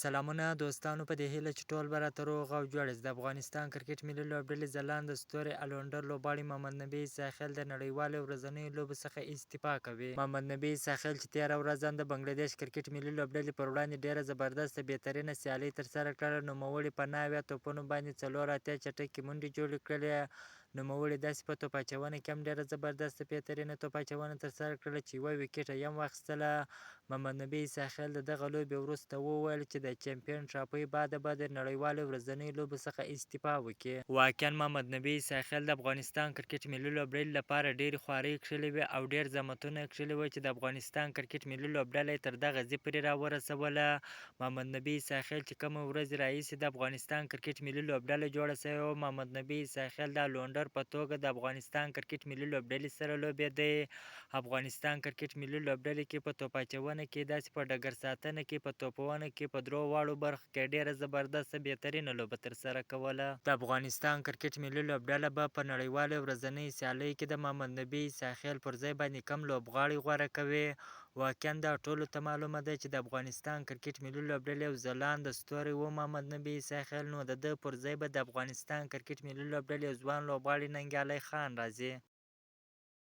سلامونه دوستانو، په دې هیله چې ټول به راته روغ او جوړ یاست. د افغانستان کرکټ ملي لوبډلې ځلانده ستوری الونډر لوبغاړي محمد نبي عیسی خیل د نړیوالو ورځنیو لوبو څخه استعفا کوي. محمد نبي عیسی خیل چې تېره ورځ هم د بنګله دېش کرکټ ملي لوبډلې پر وړاندې ډېره زبردسته بهترینه سیالۍ ترسره کړله، نوموړي په 79 توپونو باندې 84 چټکې منډې جوړې کړلې. نوموړي داسې په توپ اچونه کې هم ډېره زبردسته بهترینه توپ اچونه ترسره کړله چې یوه ویکټه یې هم واخیستله. محمد نبي عیسی خیل د دغه لوبې وروسته وویل چې د چمپین ټرافۍ بعد به د نړیوالو ورځنیو لوبو څخه استعفا وکړي. واقعا محمد نبي عیسی خیل د افغانستان کرکټ ملي لوبډلې لپاره ډېرې خوارۍ کښلې وې او ډېر زحمتونه یې کښلي وه چې د افغانستان کرکټ ملي لوبډله یې تر دغه ځي پورې راورسوله. محمد نبي عیسی خیل چې کومه ورځ راهیسې د افغانستان کرکټ ملي لوبډله جوړه شوې وه، محمد نبي عیسی خیل د الونډر په توګه د افغانستان کرکټ ملي لوبډلې سره لوبېدی. افغانستان کرکټ ملي لوبډلې کې په توپ اچونه کې، داسې په ډګر ساتنه کې، په توپونه کې، په درو واړو برخو کې ډېره زبردسته بهترینه لوبه ترسره کوله. د افغانستان کرکټ ملي لوبډله به په نړیوالو ورځنیو سیالیو کې د محمد نبي عیسی خیل پر ځای باندې کوم لوبغاړی غوره کوي؟ واقعا دا ټولو ته معلومه ده چې د افغانستان کرکټ ملي لوبډلې یو ځلانده ستوری و محمد نبي عیسی خیل، نو د ده پر ځای به د افغانستان کرکټ ملي لوبډلې یو ځوان لوبغاړی ننګیالی خان راځي.